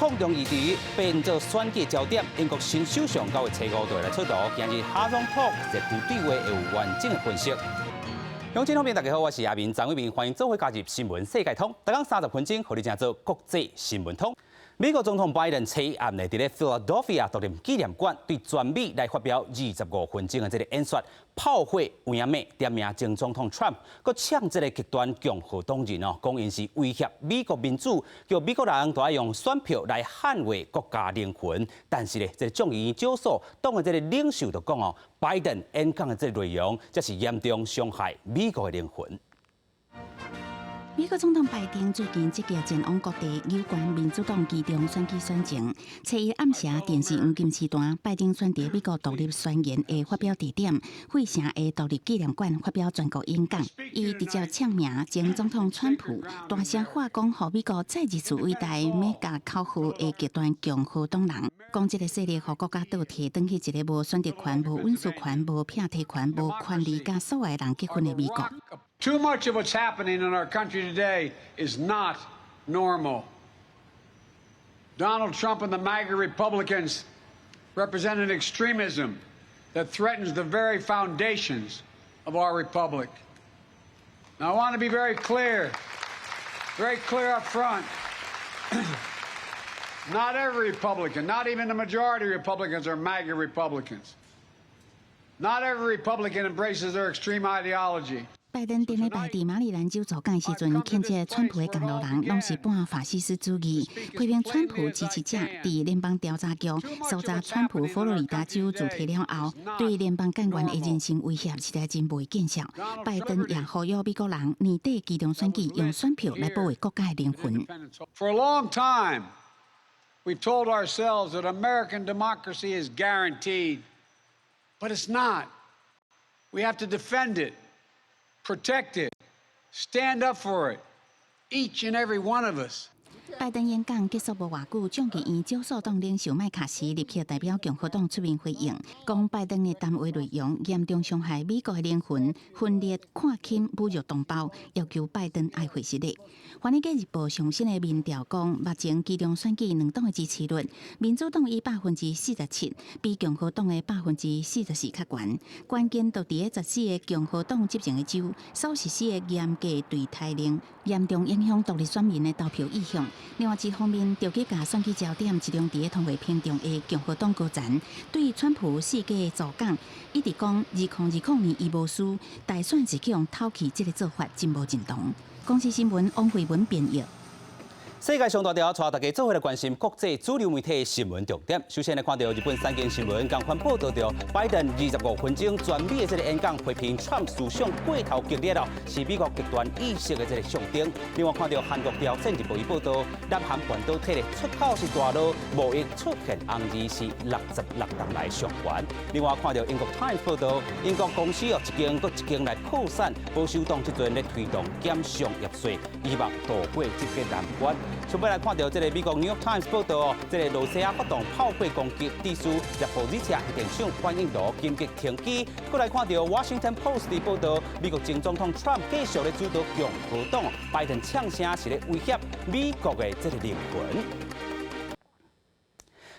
抗中議題變做選舉焦點。英國新首相九月初五就會來出爐，今日哈桑 Talk 熱區對話會有完整的分析。鄉親方面，大家好，我是阿明張偉明，歡迎做伙加入新聞世界通，逐工30分鐘，予你正做國際新聞通。美國總統拜登初一暗呢，佇咧 Philadelphia 獨立紀念館對全美來發表25分鐘的這个演說，炮火有影馬點名前總統 Trump，閣嗆這个極端共和黨人哦，講𪜶是威脅美國民主，叫美國人都愛用選票來捍衛國家靈魂。但是咧，這个眾議院少數黨的這个領袖就講哦，拜登演講的這个內容，這是嚴重傷害美國的靈魂。美國總統拜登最近積極前往各地有關民主黨期中選舉選情。初一暗時電視黃金時段，拜登選佇美國獨立宣言的發表地點費城的獨立紀念館發表全國演講，伊直接嗆名前總統川普，大聲話講，予美國再一次偉大 MAGA 口號的極端共和黨人，講這个勢力予國家倒退，轉去一个無選擇權、無隱私權、無避稅權、無權利佮所愛人結婚的美國。 Too much of what's happening in our country today is not normal. Donald Trump and the MAGA Republicans represent an extremism that threatens the very foundations of our republic. Now, I want to be very clear, very clear up front. Not every Republican, not even the majority of Republicans, are MAGA Republicans. Not every Republican embraces their extreme ideology. 拜登頂禮拜佇馬里蘭州助講的時陣，譴責川普的同路人攏是半法西斯主義，批評川普支持者佇聯邦調查局搜查川普佛羅里達州住宅了後，對聯邦幹員的人身威脅實在真袂見笑。拜登也呼籲美國人年底期中選舉用選票來保衛國家的靈魂。 For a long time, we've told ourselves that American democracy is guaranteed, but it's not. We have to defend it, protect it, stand up for it, each and every one of us. 拜登演講結束無偌久，眾議院少數黨領袖麥卡錫立刻代表共和黨出面回應，講拜登的談話內容嚴重傷害美國的靈魂，分裂、看輕、侮辱同胞，要求拜登愛回失禮。華爾街日報上新的民調講，目前期中選舉兩黨的支持率，民主黨以47%，比共和黨的44%較懸。關鍵就佇咧14個共和黨執政的州所實施的嚴格對台令，嚴重影響獨立選民的投票意向。另外一方面，著急共選舉焦點集中佇咧通貨膨脹的共和黨高層，對川普四界助講，一直講2020年伊無輸，大選是去予偷去，這个做法真無認同。公視新聞王慧文編譯。世界上大條，帶大家做伙來關心國際主流媒體的新聞重點。首先來看著日本產經新聞，仝款報導著拜登25分鐘全美的這个演講，批評川普思想過頭激烈哦，是美國極端意識的這个象徵。另外看著韓國朝鮮日報伊報導，南韓半導體的出口是大落，貿易出現紅字是66冬來上懸。另外看著英國 Times 報導，英國公司哦一間閣一間來破產，保守黨這陣咧推動減商業稅，希望渡過這个難關。上尾來看著這个美國 New York Times 報導哦，這个羅西亞發動炮火攻擊，致使扎波里謝核電廠反應爐緊急停機。閣來看著 Washington Post 的報導，美國前總統 Trump 繼續咧主導共和黨，拜登嗆聲是咧威脅美國的這个靈魂。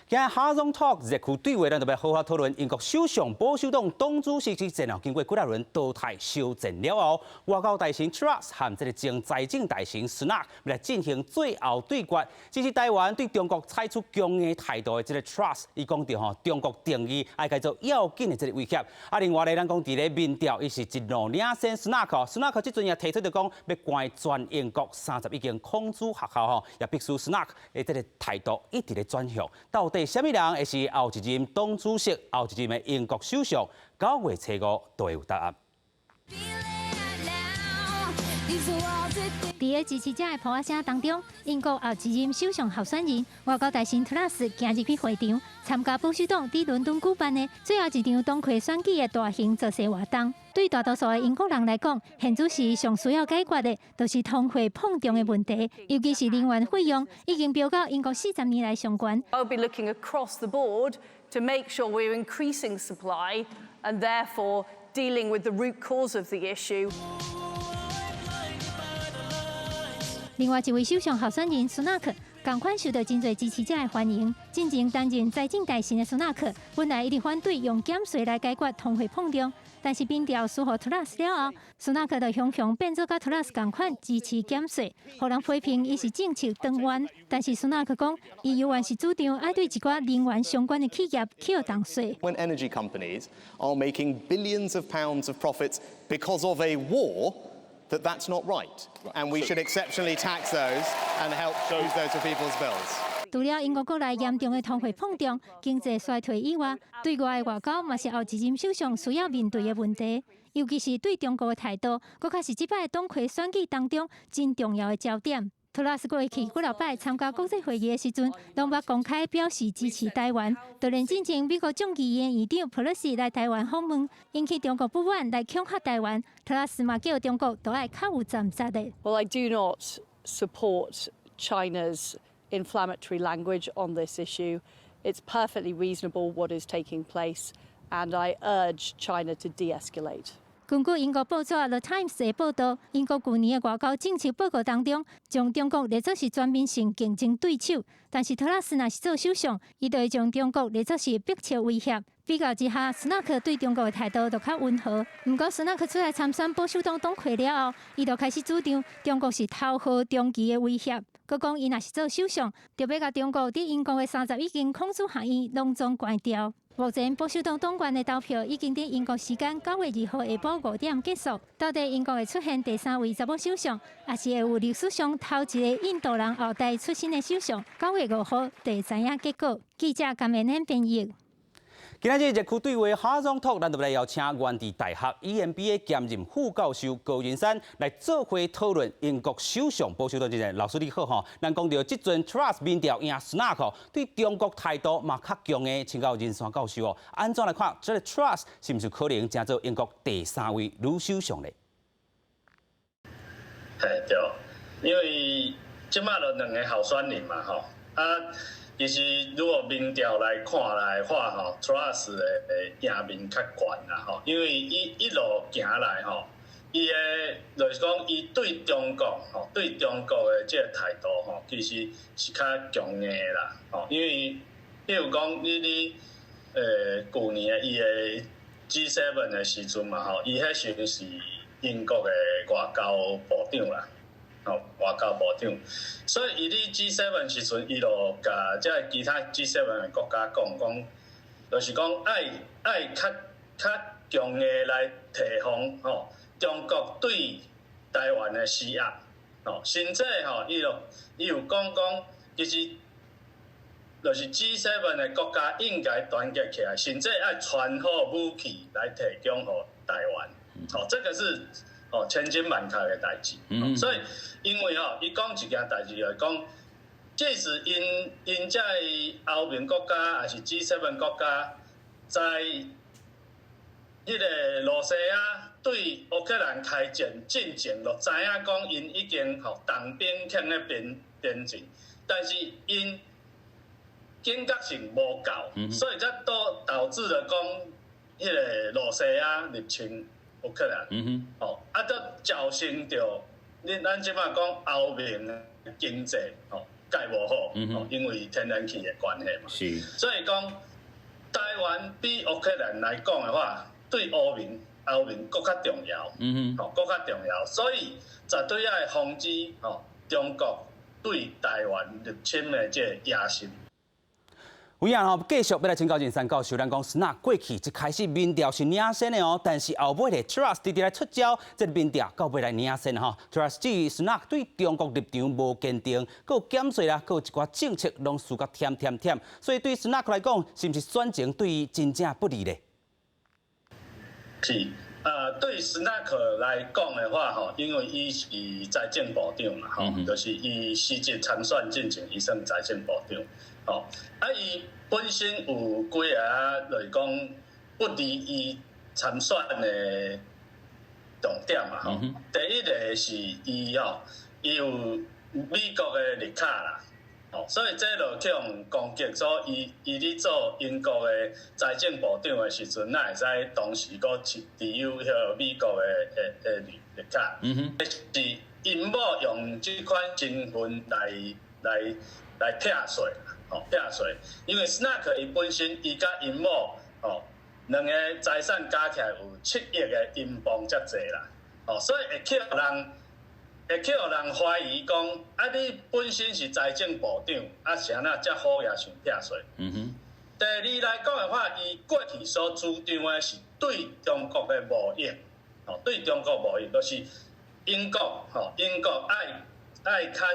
今日哈桑 Talk 熱區對話，咱就欲好好討論英國首相保守黨黨主席之戰哦，經過幾若輪淘汰小戰了後，外交大臣 Truss 和這个前財政大臣 Sunak 欲來進行最後對決。只是台灣對中國採取強硬態度的這个 Truss，伊講著吼，中國定義愛共做要緊的這个威脅。啊，另外咧，咱講佇咧民調，伊是一路領先 Sunak，Sunak 這陣也提出著講，欲關全英國31間孔子學校吼，也逼使 Sunak 的這个態度一直咧轉向。到底啥物人會是後一任黨主席、後一任的英國首相？9月初5都會有答案。佇咧支持者的噗仔聲當中，英國後一任首相候選人外交大臣特拉斯今日去會場參加保守黨佇倫敦舉辦的最後一場黨魁選舉的大型造勢活動。對大多數的英國人來講，現此時上需要解決的，就是通貨膨脹的問題，尤其是能源費用已經飆到英國40年來上懸。 I'll be looking across the board to make sure we're increasing supply and therefore dealing with the root cause of the issue. 另外一位首相候選人蘇納克仝款受到真濟支持者的歡迎。進前擔任財政大臣的蘇納克，本來一直反對用減稅來解決通貨膨脹，但是民調輸予特拉斯了後，蘇納克就雄雄變做佮特拉斯仝款支持減稅，予人批評伊是政策黨員。但是蘇納克講，伊猶原是主張愛對一寡能源相關的企業課重稅。 When energy companies are making billions of pounds of profits because of a war, that's not right. And we should exceptionally tax those and help use those for people's bills. 除了英國國內嚴重的通貨膨脹、經濟衰退以外，對外的外交嘛是後一任首相需要面對的問題。尤其是對中國的態度，閣較是這擺黨魁選舉當中真重要的焦點。特拉斯過去幾落擺參加國際會議的時陣，攏捌公開表示支持台灣。就連進前美國眾議院議長佩洛西來台灣訪問，引起中國不滿來恐嚇台灣，特拉斯嘛叫中國都愛較有站節的。 Well, I do not support China's inflammatory language on this issue. It's perfectly reasonable what is taking place, and I urge China to de-escalate. 根據英國報紙《The Times》的報導，英國舊年的外交政策報告當中，將中國列作是全面性競爭對手。但是特拉斯若是做首相，伊就會將中國列作是迫切威脅。比較之下，斯納克對中國的態度就較溫和。毋過，斯納克出來參選保守黨黨魁了後，伊就開始主張中國是頭號長期的威脅。閣講伊若是做首相，就欲共中國佇英國的31間孔子學院攏總關掉。目前保守黨黨員的投票已經佇英國時間9月2號下晡5點結束。到底英國會出現第三位查某首相，抑是會有歷史上頭一个印度人後代出身的首相？9月5號就會知影結果。記者甘美恁編譯。今仔日熱區對話哈總統，咱就來邀請元智大學 EMBA 兼任副教授高仁山來做伙討論英國首相保守黨這個老師你好吼，咱講著這陣 Truss 民調贏 Sunak 對中國態度嘛較強的，請教仁山教授哦，按怎來看這个 Truss 是毋是可能成做英國第三位女首相咧？嘿對，因為這馬就兩个候選人嘛吼，啊。其實如果民調來看來的話，吼，Truss 的贏面較懸啦，吼，因為伊一路行來，吼，伊的就是講，伊對中國，吼，對中國的這个態度，吼，其實是較強硬的啦，吼，因為比如講，你舊年的伊的 G7 的時陣嘛，吼，伊彼時陣是英國的外交部長啦。哦，外交部長，所以伊佇 G7 時陣，伊就共這其他 G7 的國家講講，就是講愛愛較較強硬來提防吼中國對台灣的施壓，吼，甚至吼，伊就伊有講講，其實就是 G7 的國家應該團結起來，甚至愛傳好武器來提供予台灣，吼，這个是。哦，千真萬確的代誌，所以因為吼，伊講一件代誌就是講，這是𪜶𪜶這歐盟國家，抑是 G7 國家，在彼个羅西亞對烏克蘭開戰進前，就知影講𪜶已經吼動兵囥咧邊邊境，但是𪜶警覺性無夠，所以才導導致了講，彼个羅西亞入侵烏克蘭，哦，啊，都造成著，恁咱這擺講歐盟的經濟吼蓋無好，哦，因為天然氣的關係嘛。所以講，台灣比烏克蘭來講的話，對歐盟歐盟閣較重要，吼，閣較重要，所以絕對愛防止吼中國對台灣入侵的這个野心。有影吼，繼續欲來請教仁山教授，咱講斯納過去一開始民調是領先的哦，但是後尾咧 Truss 直直來出招，這个民調到尾來領先吼。Truss 指斯納對中國立場無堅定，閣有減稅啦，閣有一寡政策攏輸甲忝忝忝，所以對斯納來講，是毋是選情對伊真正不利咧？是，對斯納克來講的話，吼，因為伊是財政部長嘛，吼，就是伊實質參選進前，伊算財政部長，吼，啊，伊本身有幾个，就是講不利伊參選的重點嘛，吼。第一个是伊吼，伊有美國的綠卡啦，吼，所以這就去予攻擊，所以伊伊咧做英國的財政部長的時陣，哪會使同時閣持持有彼个美國的的的綠綠卡？是𪜶某用這款身份來來來拆稅，吼，拆稅，因為斯納克伊本身伊佮𪜶某，吼，兩個財產加起來有7億个英鎊遮濟啦，吼，所以會去予人懷疑講，啊，你本身是財政部長，啊，是按怎遮好也想拆稅？第二來講的話，伊過去所主張的是對中國的貿易，吼，對中國貿易，就是英國，吼，英國愛較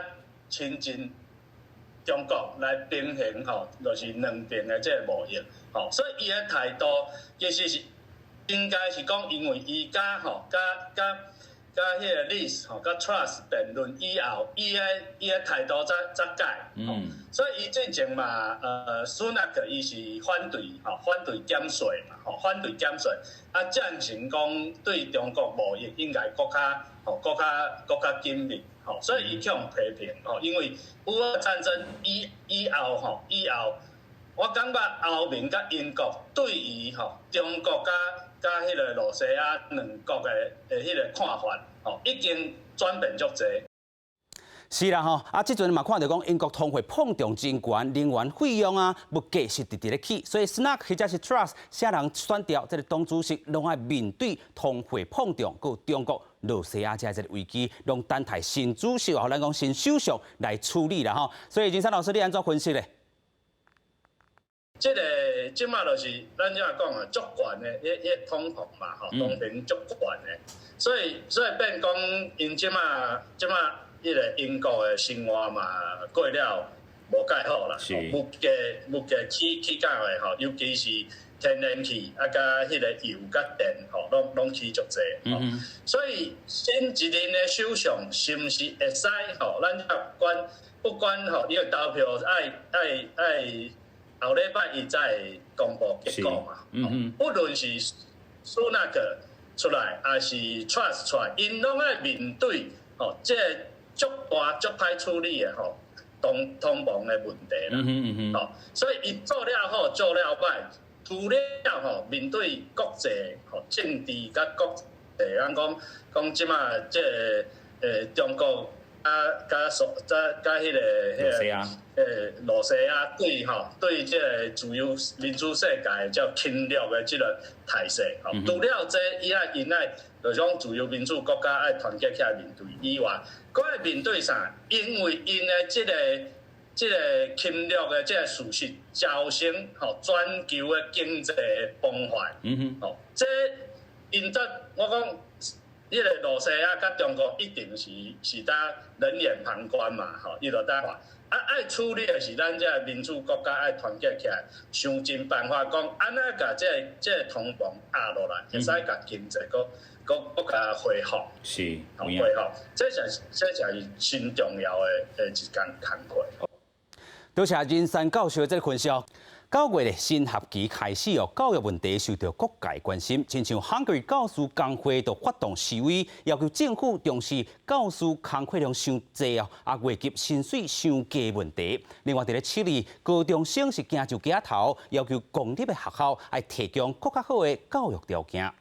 親近中國來平衡，吼，就是兩邊的這個貿易，吼，所以伊的態度其實是應該是講，因為伊佮吼，佮彼個 Liz 吼，佮 Truss 辯論以後，伊的態度才改，所以伊進前嘛，蘇納克伊是反對吼，反對減稅嘛，吼，反對減稅，啊，贊成講對中國貿易應該閣較吼，閣較緊密，吼，所以伊去予批評，吼，因為烏俄戰爭以後吼，以後我感覺歐盟佮英國對於吼中國佮彼個羅西亞兩國的彼個看法，吼，已經轉變足濟。是啦吼，啊，這陣嘛看著講英國通貨膨脹真懸，能源費用啊，物價是直直咧起，所以 Sunak 或者是 Truss，啥人選著這个黨主席，攏愛面對通貨膨脹，閣有中國、羅西亞這個危機，攏等待新主席或咱講新首相來處理啦吼。所以金山老師，你按怎分析咧？這個這馬就是咱這講的足懸的，彼通膨嘛吼，通膨足懸的，所以變講𪜶這馬彼个英國的生活嘛過了無蓋好啦，物價起價的吼，尤其是天然氣啊，佮彼个油佮電吼，攏起足濟吼。所以新一任的首相是毋是會使吼？咱不管吼，伊个投票愛後禮拜一才會公布結果嘛。不論是蘇納克出來，抑是 Truss 出來，𪜶攏愛面對吼，這个足大足歹處理的吼，通膨的問題啦。吼，所以伊做了好，做了歹，除了吼面對國際吼政治佮國際，咱講這馬這个中國啊，佮蘇佮彼个羅西亞對吼對這个自由民主世界較侵略的這个態勢，吼，除了這伊愛就是講自由民主國家愛團結起來面對以外，閣愛面對啥？因為𪜶的這個侵略的這個事實，造成吼全球的經濟崩壞。吼，這𪜶則我講，彼个羅西亞佮中國一定是當冷眼旁觀嘛，吼，伊就當看。啊，愛處理的是咱這个民主國家愛團結起來，想盡辦法講，按怎共這個通膨壓落來，會使共經濟閣共恢復。恢復，這才是真重要的一項工課。多謝仁山教授的這个分析。9月的新學期開始哦，教育問題受到各界關心。親像匈牙利教師工會就發動示威，要求政府重視教師工課量傷濟哦，啊，月給薪水傷低問題。另外，佇咧智利，高中生是行上街頭，要求公立的學校愛提供閣較好的教育條件。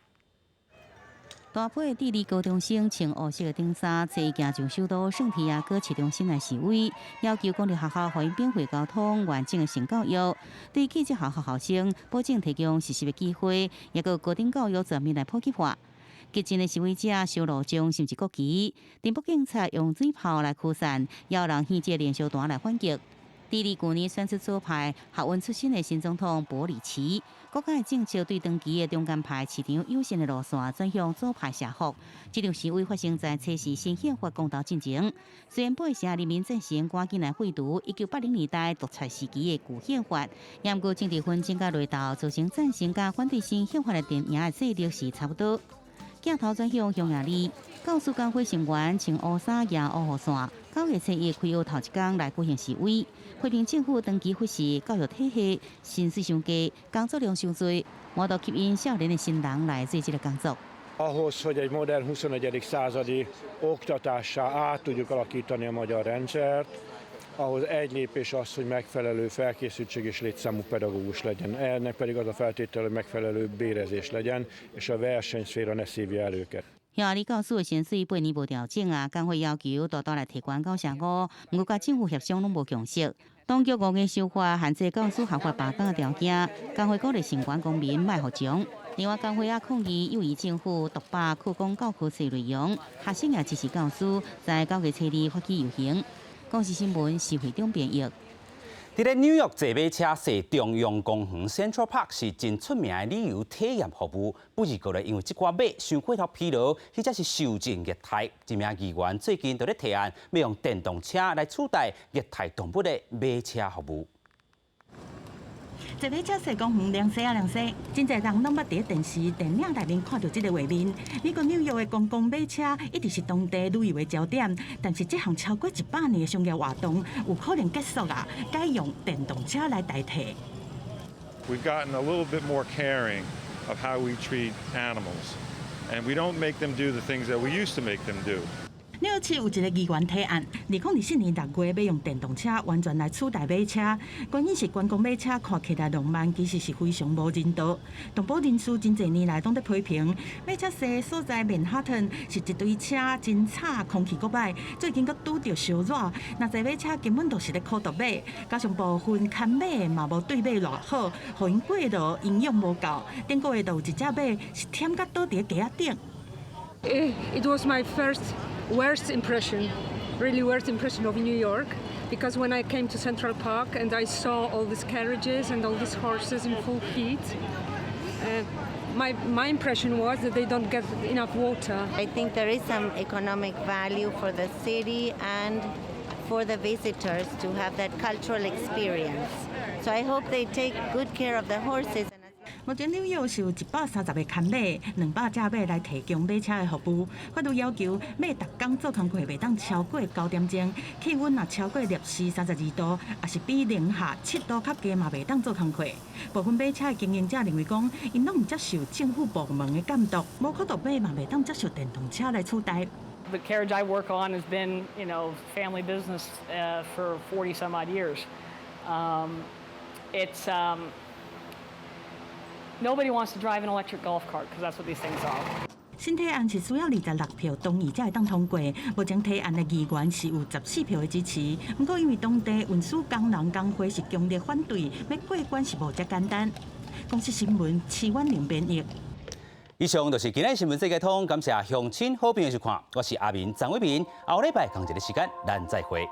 大批智利高中生穿烏色的長衫，坐行上首都聖提亞哥市中心來示威，要求公立學校予𪜶免費交通、完整的性教育，對寄宿學校學生保證提供實習的機會，抑閣高等教育全面來普及化。激進的示威者燒路障，甚至國旗，鎮暴警察用水炮來驅散，也有人掀這連燒彈來反擊。智利舊年選出左派學運出身的新總統博里奇，國家的政策對長期的中間派市場友善的路線轉向左派社福。這場示威發生在測試新憲法公投進前。雖然8成人民贊成趕緊來廢除1980年代獨裁時期的舊憲法，毋過政治紛爭佮內鬥造成贊成佮反對新憲法的陣營的勢力是差不多。鏡頭轉向匈牙利，教師工會成員穿烏衫舉烏雨傘，9月初一開學頭一工來舉行示威，批評政府長期忽視教育體系，薪水傷低，工作量傷濟，無度吸引少年的新人來做這个工作。 Ahhoz, hogy egy modern 21. Századi oktatássá át tudjuk alakítani a magyar rendszert, ahhoz egy lépés az, hogy megfelelő felkészültség és létszámú pedagógus legyen. Ennek pedig az a feltétel, hogy megfelelő bérezés legyen, és a versenyszféra ne szívja el őket. 匈牙利教師的薪水8年無調整啊，工會要求大大來提懸9成5，毋過佮政府協商攏無共識。當局五月修法限制教師合法罷工的條件，工會鼓勵成員公民莫服從。另外，工會也抗議右翼政府獨霸擴講教科書內容，學生也支持教師在9月初二發起遊行。公視新聞施惠中編譯。佇咧紐約坐馬車踅中央公園 Central Park 是真出名的旅遊體驗服務，不過咧，因為這寡馬傷過頭疲勞，彼則是受盡虐待。一名議員最近就咧提案，欲用電動車來取代虐待動物的馬車服務。坐馬車踅公園涼踅啊涼踅，真濟人攏捌佇電視、電影內面看著這個畫面。美國紐約的公共馬車一直是當地旅遊的焦點，但是這項超過100年的商業活動有可能結束啊，改用電動車來代替。 We've gotten a little bit more caring of how we treat animals, and we don't make them do the things that we used to make them do. 紐約市有一個議員提案，2024年6月欲用電動車完全來取代馬車。原因是觀光馬車看起來浪漫，其實是非常無人道。動保人士真濟年來攏佇批評，馬車踅所在曼哈頓是一堆車真吵，空氣閣歹，最近閣拄著燒熱，若坐馬車根本就是咧苦毒馬，加上部分牽馬的嘛無對馬偌好，予𪜶過勞營養無夠。頂個月就有一隻馬是忝甲倒佇街仔頂。 It was my first worst impression, really worst impression of New York, because when I came to Central Park and I saw all these carriages and all these horses in full heat, my impression was that they don't get enough water. I think there is some economic value for the city and for the visitors to have that cultural experience. So I hope they take good care of the horses. 目前紐約是有130個牽馬、200隻馬來提供馬車的服務。法律要求馬逐工做工課袂當超過9點鐘，氣溫若超過攝氏32度，抑是比零下7度較低嘛袂當做工課。部分馬車的經營者認為講，𪜶攏毋接受政府部門的監督，無苦毒馬嘛袂當接受電動車來取代。 The carriage I work on has been family business for 40 some odd years. Nobody wants to drive an electric golf cart because that's what these things are. 新提案是需要26票同意才會當通過，目前提案的議員是有14票的支持。毋過因為當地運輸工人工會是強烈反對，欲過關是無遮簡單。公視新聞徐婉玲編譯。以上就是今日新聞世界通，感謝鄉親好朋友收看，我是阿明張偉明，後禮拜仝一个時間，咱再會。